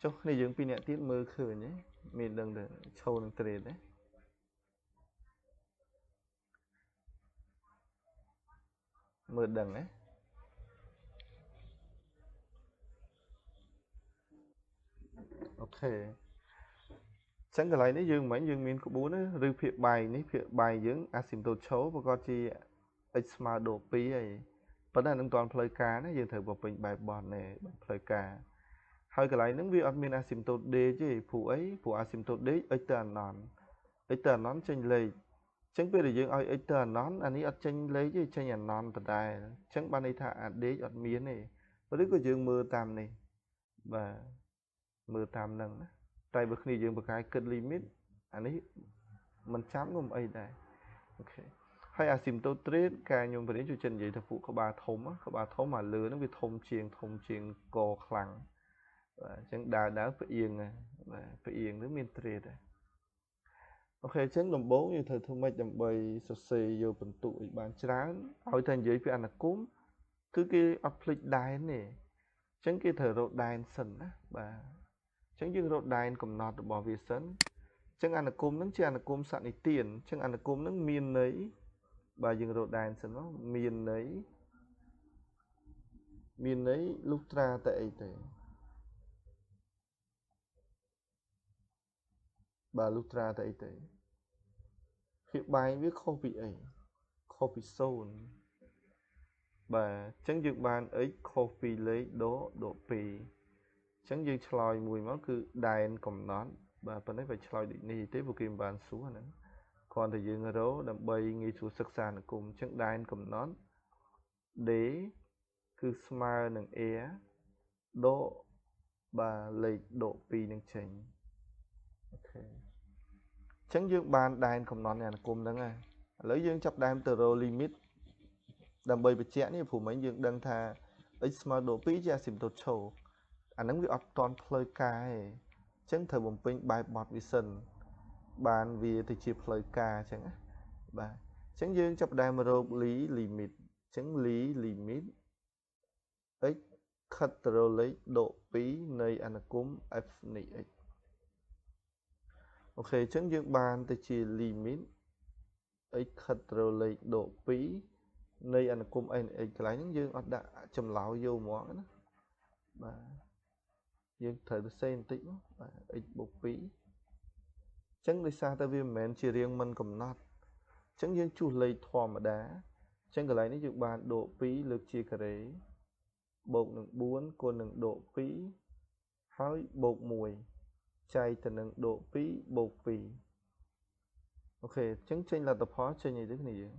ចុះគ្នាយើងពីរអ្នកទៀតមើលឃើញទេមានដឹងតែឈោនឹងទ្រេតទេមើលដឹងទេអូខេចឹងកន្លែងនេះយើងមិញយើងមានក្បួនណាឬភាគបែងនេះភាគបែងយើងអាស៊ីមតូតឈោប្រកាសជា x ស្មើដក2ហើយប៉ុន្តែនឹងតាន់ផ្លូវការណាយើងត្រូវបំពេញបែបបទនេះផ្លូវការហើយកន្លែងហ្នឹងវាអត់មានអាស៊ីមតូត d ទេព្រោះអីព្រោះអាស៊ីមតូត d x ទៅអណន្ត x ទៅអណន្តចេញលេខអញ្ចឹងពេលដែលយើងឲ្យ x ទៅអណន្តអានេះអត់ចេញលេខទេចេញអណន្តដដែលអញ្ចឹងបានន័យថាអា d អត់មានទេឬក៏យើងមើលតាមនេះបាទមើលតាមហ្នឹងណាតែបើគ្នាយើងបកកាយគិត limit អានេះមិនចាំក៏មិនអីដែរអូខេហើយអាស៊ីមតូតទ្រេតការខ្ញុំបរៀនជួយចិត្តនិយាយថាពួកក្បាលធំក្បាលធំអាលើហ្នឹងវាធំជាងកខ្លាំងបាទអញ្ចឹងដើរផ្អៀងបាទផ្អៀងទៅមានទ្រេតដែរអូខេអញ្ចឹងដំបូងយើងត្រូវធ្វើម៉េចដើម្បីសរសេរយកបន្ទុកឲ្យបានច្រើនឲ្យតែនិយាយពីអនុគមន៍គឺគេអត់ភ្លេចដែនទេអញ្ចឹងគេត្រូវរកដែនសិនណាបាទអញ្ចឹងយើងរកដែនកំណត់របស់វាសិនអញ្ចឹងអនុគមន៍ហ្នឹងជាអនុគមន៍សនិទានអញ្ចឹងអនុគមន៍ហ្នឹងមានន័យបាទយើងរកដែនសិនមកមានន័យលុះត្រាតែអីទេបាទលុះត្រាតែអីទេភាគបែងវាខុសពីអីខុសពី0បាទអញ្ចឹងយើងបាន x ខុសពីលេខដក2អញ្ចឹងយើងឆ្លើយមួយមកគឺដែនកំណត់បាទប៉ុណ្ណេះបើឆ្លើយដូចនេះទេពួកគេមិនបានសួរហ្នឹងគ្រាន់តែយើងរកដើម្បីងាយស្រួលសិក្សាអនុគមន៍អញ្ចឹងដែនកំណត់ d គឺស្មើនឹង a ដកបាទលេខដក2នឹងចេញអូខេអញ្ចឹងយើងបានដែនកំណត់នៃអនុគមន៍ហ្នឹងហើយឥឡូវយើងចាប់ដើមទៅរក limit ដើម្បីបញ្ជាក់នេះព្រោះមិញយើងដឹងថា x ស្មើដក2ជាអាស៊ីមតូតឈោអាហ្នឹងវាអត់តាន់ផ្លូវការទេអញ្ចឹងត្រូវបំពេញបែបបទវាសិនបានវាទៅជាផ្លូវការអញ្ចឹងណាបាទអញ្ចឹងយើងចាប់ដើមរក limit អញ្ចឹង limit x ខិតទៅរកលេខដក2នៃអនុគមន៍ f នៃ x អូខេអញ្ចឹងយើងបានទៅជា limit x ខិតទៅរកលេខដក2នៃអនុគមន៍ f នៃ x កន្លែងហ្នឹងយើងអត់ដាក់ចម្លើយយកហ្មងណាបាទយើងត្រូវទៅសេបន្តិចមកបាទ x បូក2ចឹងដោយសារតែវាមិនមែនជារាងមិនកំណត់អញ្ចឹងយើងជួសលេខធម្មតាអញ្ចឹងកន្លែងនេះយើងបានដក2លើកជាការ៉េបូកនឹង4គុណនឹងដក2ហើយបូក1ចែកទៅនឹងដក2បូក2អូខេអញ្ចឹងចេញលទ្ធផលចេញអីទៅគ្នាយើង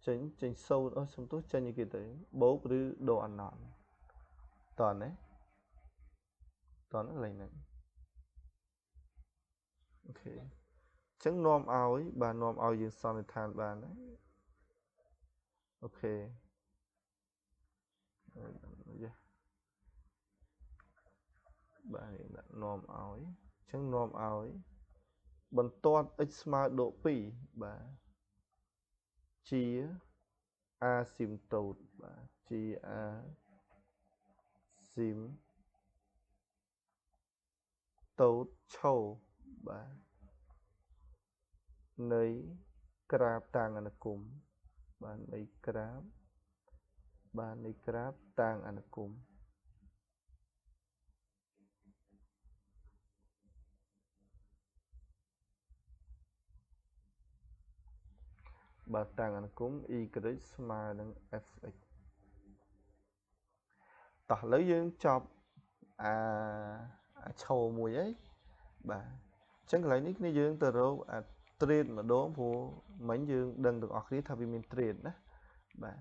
ចេញ0អូសំទោសចេញអីគេទៅបូកឬដកអណន្តតើណាតើកន្លែងហ្នឹងអូខេអញ្ចឹងនាំឲ្យបាទនាំឲ្យយើងសន្និដ្ឋានបានណាអូខេបាទយើងដាក់នាំឲ្យអញ្ចឹងនាំឲ្យបន្ទាត់ x ស្មើដក2បាទជាអាស៊ីមតូតបាទជាអាស៊ីមតូតឈោបាទនៃក្រាបតាំងអនុគមន៍បាទនៃក្រាបបាទនៃក្រាបតាំងអនុគមន៍បាទតាំងអនុគមន៍ y ស្មើនឹង fx តោះឥឡូវយើងចប់អាឈោមួយហើយបាទអញ្ចឹងកន្លែងនេះគ្នាយើងទៅរកអាទ្រេតម្ដងព្រោះមិញយើងដឹងទាំងអស់គ្នាថាវាមានទ្រេតណាបាទ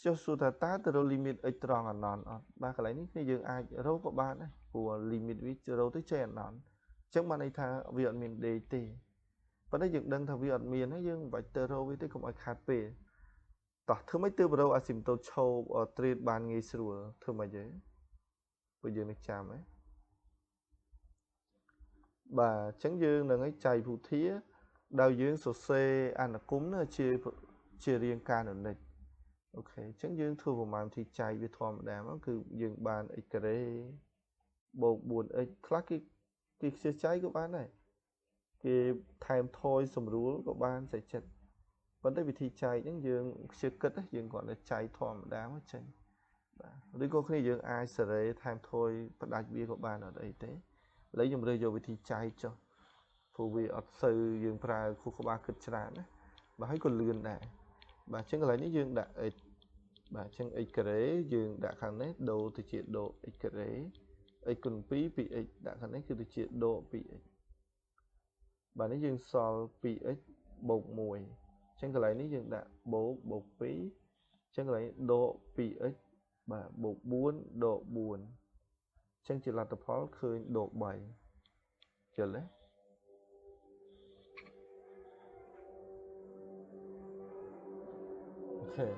ចុះសួរថាតើទៅរក limit x ត្រង់អណន្តអត់បាទកន្លែងនេះគ្នាយើងអាចរកក៏បានដែរព្រោះ limit វារកទៅចេះអណន្តអញ្ចឹងបានន័យថាវាអត់មាន d ទេប៉ុន្តែយើងដឹងថាវាអត់មានហើយយើងមិនបាច់ទៅរកវាទេកុំឲ្យខាតពេលតោះធ្វើម៉េចទើបរកអាស៊ីមតូតឈោទ្រេតបានងាយស្រួលធ្វើម៉េចទេពួកយើងនឹងចាំហ៎បាទអញ្ចឹងយើងនឹងឲ្យចែកពុធាដោយយើងសរសេរអនុគមន៍ជារាងការនិចអូខេអញ្ចឹងយើងធ្វើប្រមាណវិធីចែកវាធម្មតាមកគឺយើងបាន x ការ៉េ បូក 4x ខ្លះគេខ្ជិះចែកក៏បានដែរគេថែមថយសម្រួលក៏បានស្រេចចិត្តប៉ុន្តែវិធីចែកហ្នឹងយើងខ្ជិះគិតយើងគ្រាន់តែចែកធម្មតាមកចេញបាទឬក៏គ្នាយើងអាចសេរីថែមថយផ្ដាច់វាក៏បានអត់អីទេឥឡូវខ្ញុំរើសយកវិធីចែកចុះព្រោះវាអត់សូវយើងប្រើខួរក្បាលគិតច្រើនណាបាទហើយក៏លឿនដែរបាទអញ្ចឹងកន្លែងនេះយើងដាក់ x បាទអញ្ចឹង x ការ៉េយើងដាក់ខាងនេះដូរទៅជាដក x ការ៉េ x គុណ2 2x ដាក់ខាងនេះគឺទៅជាដក 2x បាទនេះយើងសល់ 2x បូក1អញ្ចឹងកន្លែងនេះយើងដាក់បូកបូក2អញ្ចឹងកន្លែងដក 2x បាទបូក4ដក4អញ្ចឹងជាលទ្ធផលឃើញដក3យល់ទេអូខេ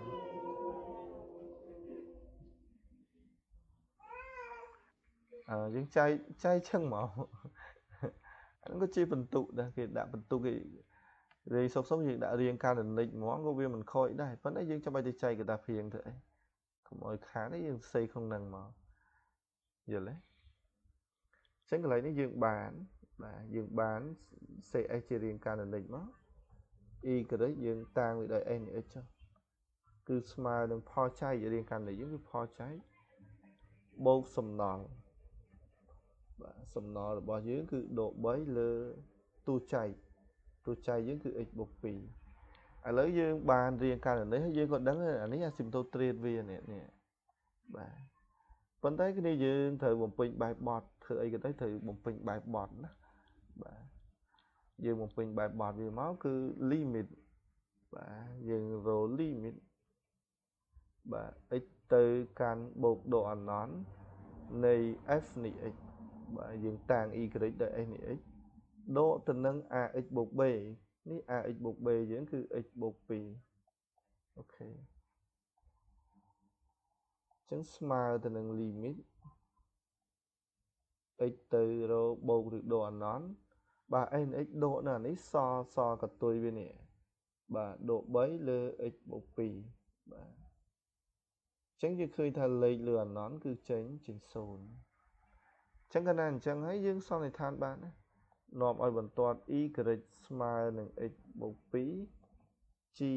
យើងចែកឈឹងមកអាហ្នឹងក៏ជាបន្ទុកដែរគេដាក់បន្ទុកគេរៀងសុកយើងដាក់រៀងការនិចហ្មងក៏វាមិនខូចដែរប៉ុន្តែយើងចាំបាច់ទៅចែកកតាព្រៀងទៅអីកុំឲ្យខាតទេយើងសេក្នុងហ្នឹងមកយល់ទេអញ្ចឹងកន្លែងនេះយើងបានបាទយើងបាន CS ជារៀងការនិចមក y យើងតាំងវាដោយ s នៃ x ចុះគឺស្មើនឹងផលចែករៀងការនិចយើងគឺផលចែកបូកសំណល់បាទសំណល់របស់យើងគឺដក3លើទូចែកយើងគឺ x បូក2ឥឡូវយើងបានរៀងករណីហើយយើងក៏ដឹងអានេះអាស៊ីមតូត្រៀតវានេះបាទប៉ុន្តែគ្នាយើងត្រូវបំពេញបែបបទធ្វើអីក៏ទៅត្រូវបំពេញបែបបទណាបាទយើងបំពេញបែបបទវាមកគឺ limit បាទយើងរក limit បាទ x ទៅកាន់បូកដកអនន្តនៃ f នៃ x បាទយើងតាំង y ដោយ s នៃ x ដកទៅនឹង ax បូក b នេះ ax បូក b យើងគឺ x បូក2អូខេអញ្ចឹងស្មើទៅនឹង limit x ទៅរកបូកឬដកអនន្តបាទ s នៃ x ដកនៅអានេះសល់កតុយវានេះបាទដក3លើ x បូក2បាទអញ្ចឹងយើងឃើញថាលេខលើអនន្តគឺចេញ0អញ្ចឹងកាលណាអញ្ចឹងហើយយើងសន្និដ្ឋានបានណានាំឲ្យបន្ទាត់ y ស្មើនឹង x បូក2ជា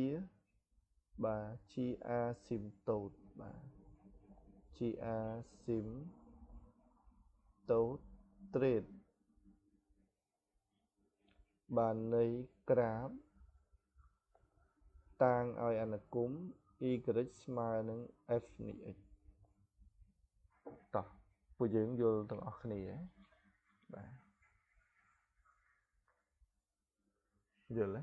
បាទជាអាស៊ីមតូតបាទជាអាស៊ីមតូតត្រេតបាទនៃក្រាបតាំងឲ្យអនុគម y ស្មើនឹង f នៃ x តោះពួកយើងយល់ទាំងអស់គ្នាបាទយល់ទេ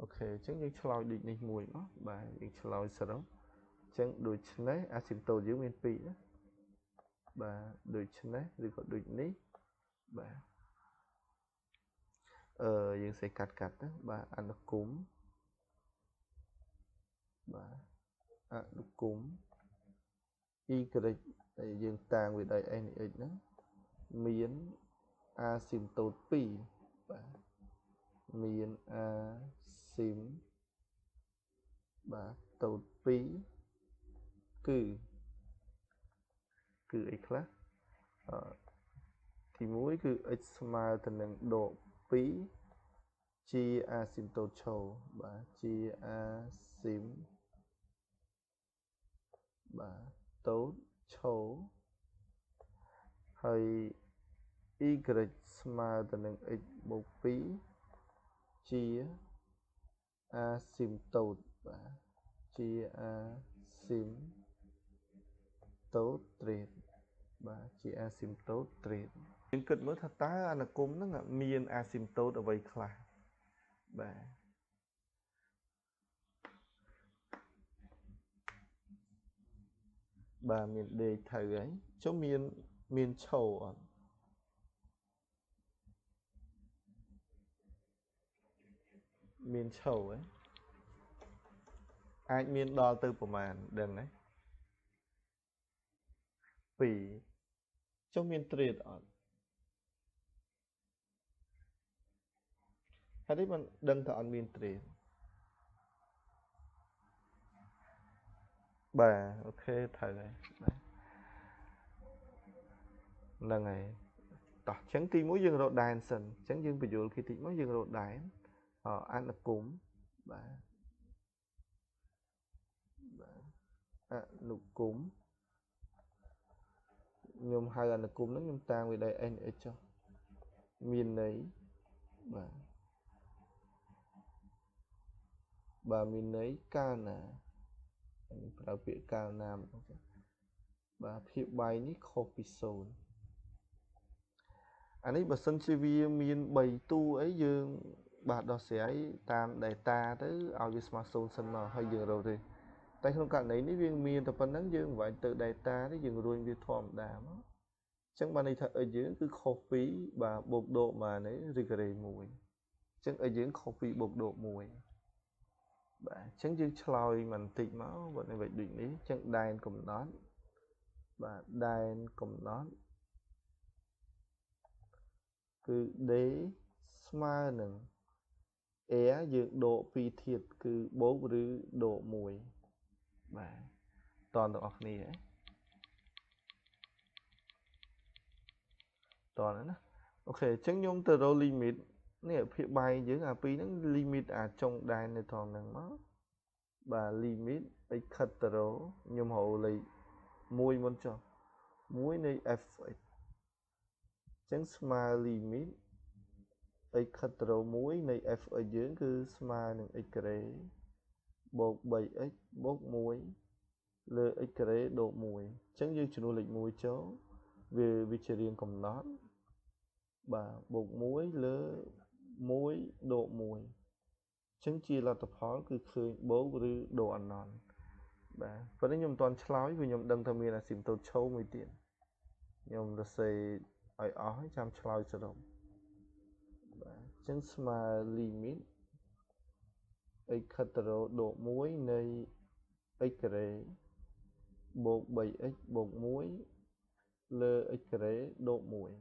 អូខេអញ្ចឹងយើងឆ្លើយដូចនេះមួយមកបាទយើងឆ្លើយសរុបអញ្ចឹងដូច្នេះអាស៊ីមតូតយើងមាន2ណាបាទដូច្នេះឬក៏ដូចនេះបាទយើងសេកាត់ណាបាទអនុគមបាទអនុគម y ដែលយើងតាំងវាដោយ s នៃ x ហ្នឹងមានអាស៊ីមតូត2បាទមានអាស៊ីមបាទតូត2គឺអីខ្លះទី1គឺ x ស្មើទៅនឹងដក2ជាអាស៊ីមតូតឈរបាទជាអាស៊ីមបាទតូតឈរហើយ y ស្មើទៅនឹង x បូក2ជាអាស៊ីមតូតបាទជាអាស៊ីមតូតត្រេតបាទជាអាស៊ីមតូតត្រេតយើងគិតមើលថាតើអនុគមហ្នឹងមានអាស៊ីមតូតអ្វីខ្លះបាទបាទមានដេកត្រូវហើយចុះមានឈរអត់មានឈរហ៎អាចមានដល់ទៅប្រមាណដឹងទេ2ចុះមានត្រេតអត់ហើយនេះមិនដឹងថាអត់មានត្រេតបាទអូខេត្រូវហើយបាទ ហ្នឹងហើយតោះអញ្ចឹងទី1យើងរកដែនសិនអញ្ចឹងយើងបញ្យល់គេតិចមកយើងរកដែនអនុគមបាទបាទអនុគមខ្ញុំហៅអនុគមហ្នឹងខ្ញុំតាំងវាដោយ NH ចុះមានន័យបាទបាទមានន័យកាលណាខ្ញុំប្រើពាក្យកាលណាម្ដងចាបាទភាពបែងនេះខុសពី0អានេះបើសិនជាវាមាន3តួអីយើងបាទដោះស្រាយតាម data ទៅឲ្យវាស្មើ0សិនមកហើយយើងរកទេតែក្នុងករណីនេះវាមានតែប៉ុណ្្នឹងយើងមិនបាច់ទៅ data ទេយើងរួញវាធម្មតាមកអញ្ចឹងបានន័យថា x យើងគឺខុសពីបាទបូកដកមកនេះឬការ៉េ1អញ្ចឹង x យើងខុសពីបូកដក1បាទអញ្ចឹងយើងឆ្លើយបន្តិចមកបើនេះវិញដូចនេះអញ្ចឹងដែនកំណត់បាទដែនកំណត់គឺ d ស្មើនឹង a យើងដក2ធាតុគឺបូកឬដក1បាទតនទាំងអស់គ្នាហ៎តនណាអូខេអញ្ចឹងខ្ញុំទៅរក limit នេះភាគបែងយើងអាពីរហ្នឹង limit អាចុងដែននៅត្រង់ហ្នឹងមកបាទ limit x ខិតទៅរកខ្ញុំរកលេខ1មុនចុះ1នៃ fx អញ្ចឹងស្មើ limit x ខិតទៅរក1នៃ fx យើងគឺស្មើនឹង x ការ៉េបូក 3x បូក1លើ x ការ៉េដក1អញ្ចឹងយើងជំនួសលេខ1ចូលវាជារាងកំណត់បាទបូក1លើ1ដក1អញ្ចឹងជាលទ្ធផលគឺឃើញបូកឬដកអនន្តបាទប៉ុន្តែខ្ញុំមិនទាន់ឆ្លើយព្រោះខ្ញុំដឹងថាមានអាស៊ីមតូតឈោមួយទៀតខ្ញុំសរសេរឲ្យអស់ហើយចាំឆ្លើយសរុបបាទអញ្ចឹងស្មើ limit x ខិតទៅរកដក1នៃ x ការ៉េបូក 3x បូក1លើ x ការ៉េដក1អញ្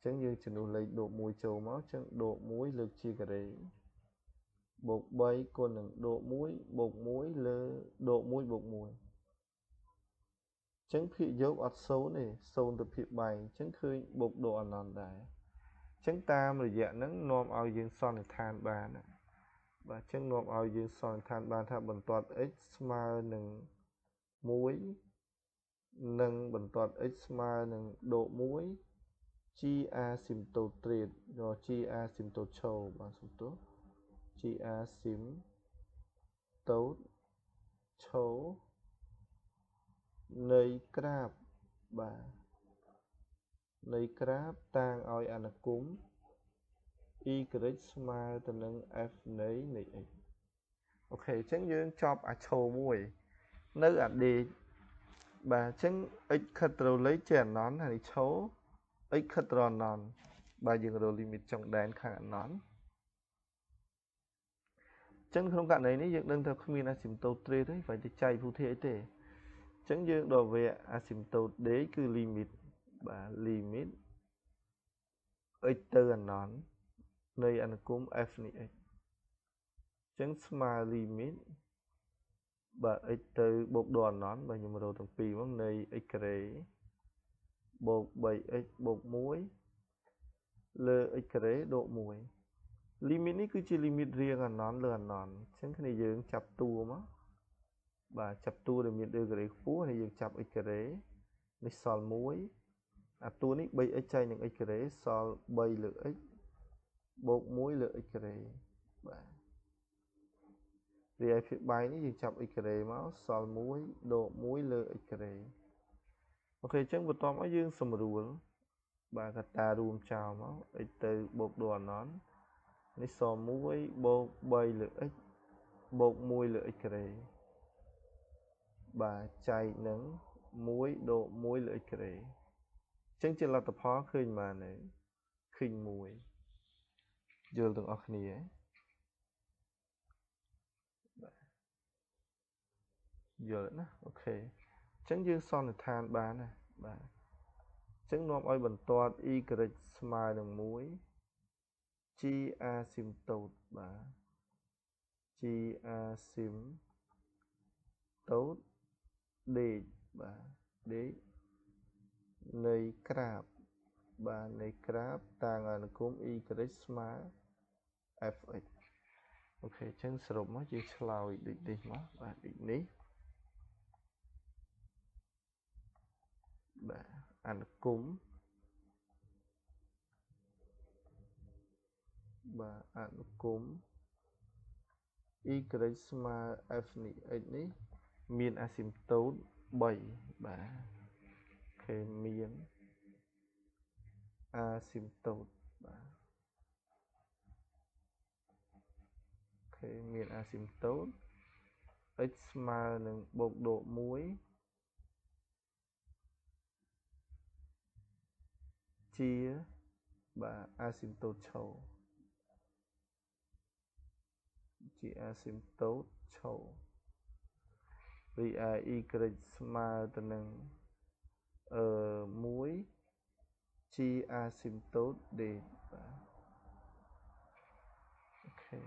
ចឹងយើងជំនួសលេខដក1ចូលមកអញ្ចឹងដក1លើកជាការ៉េបូក3គុណនឹងដក1បូក1លើដក1បូក1អញ្ចឹងភាគយកអត់0ទេ0ទៅភាគបែងអញ្ចឹងឃើញបូកដកអនន្តដែរអញ្ចឹងតាមរយៈហ្នឹងនាំឲ្យយើងសន្និដ្ឋានបានណាបាទអញ្ចឹងនាំឲ្យយើងសន្និដ្ឋានបានថាបន្ទាត់ x ស្មើនឹង1និងបន្ទាត់ x ស្មើនឹងដក1ជាអាស៊ីមតូតទ្រៀតឬជាអាស៊ីមតូតឈោបាទសំទោសជាអាស៊ីមតូតឈោនៃក្រាបបាទនៃក្រាបតាងឲ្យអនុគម y ស្មើទៅនឹង f នៃ x អូខេអញ្ចឹងយើងចប់អាឈោមួយនៅអាដេកបាទអញ្ចឹង x ខិតទៅលេខជាអនន្តហើយឈោ x ខិតទៅអនន្តបាទយើងរក limit ចុងដែនខាងអនន្តអញ្ចឹងក្នុងករណីនេះយើងដឹងថាគ្មានអាស៊ីមតូតទ្រេទេបាច់ទៅចែកភូធាអីទេអញ្ចឹងយើងដល់វគ្គអាស៊ីមតូត d គឺ limit បាទ limit x ទៅអនន្តនៃអនុគម f នៃ x អញ្ចឹងស្មើ limit បាទ x ទៅបូកដល់អនន្តបាទខ្ញុំរកទាំងពីរមកនៃ x ការ៉េបូក 3x បូក1លើ x ការ៉េដក1 limit នេះគឺជា limit រាងអនន្តលើអនន្តអញ្ចឹងគ្នាយើងចាប់តួមកបាទចាប់តួដែលមាន ដឺការ៉េខ្ពស់នេះយើងចាប់ x ការ៉េនេះសល់1អាតួនេះ 3x ចែកនឹង x ការ៉េសល់3លើ x បូក1លើ x ការ៉េបាទរីឯភាគបែងនេះយើងចាប់ x ការ៉េមកសល់1ដក1លើ x ការ៉េអូខេអញ្ចឹងបន្ទាប់មកយើងសម្រួលបាទកត្តារួមចោលមក x ទៅបូកដល់អនន្តនេះសល់1បូក3លើ x បូក1លើ x ការ៉េបាទចែកនឹង1ដក1លើ x ការ៉េអញ្ចឹងជាលទ្ធផលឃើញបានទេឃើញ1យល់ទាំងអស់គ្នាហ៎បាទយល់ណាអូខេអញ្ចឹងយើងសន្និដ្ឋានបានណាបាទអញ្ចឹងនាំឲ្យបន្ទាត់ y ស្មើនឹង1 g អាស៊ីមតូតបាទ g អាស៊ីមតូត d បាទ d នៃក្រាប បាទ នៃក្រាបតាំងអនុគម y ស្មើ fx។ អូខេ អញ្ចឹងសរុបមកយើងឆ្លើយដូចនេះមក បាទ ដូចនេះ បាទ អនុគម បាទ អនុគម y ស្មើ f នៃ x នេះមានអាស៊ីមតូត 3 បាទ អូខេ មានអាស៊ីមតូត បាទ អូខេ មានអាស៊ីមតូត x ស្មើនឹងបូកដក 1 ជា បាទ អាស៊ីមតូតឈរ ជាអាស៊ីមតូតឈរ រីឯ y ស្មើទៅនឹង អឺ 1 ជាអាស៊ីមតូត d បាទ។ អូខេ